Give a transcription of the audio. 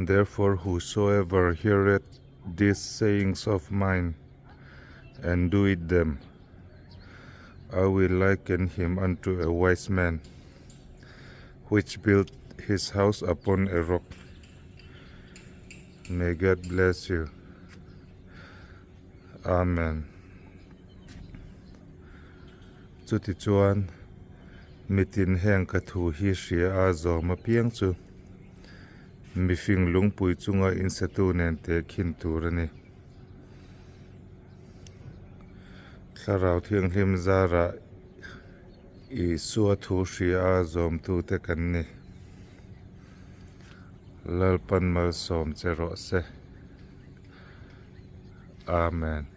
Therefore whosoever heareth these sayings of mine and doeth them, I will liken him unto a wise man, which built his house upon a rock. May God bless you. Amen. Chutichuan, mitin heng ka thu hi hria a zawm apiang chu mifing lungpui chunga insatu nen tehkhin tur a ni. Thlarau Thianghlim zarah Isua thu hria a zawmtute kan ni. Lalpan malsawm che rawh se. Amen.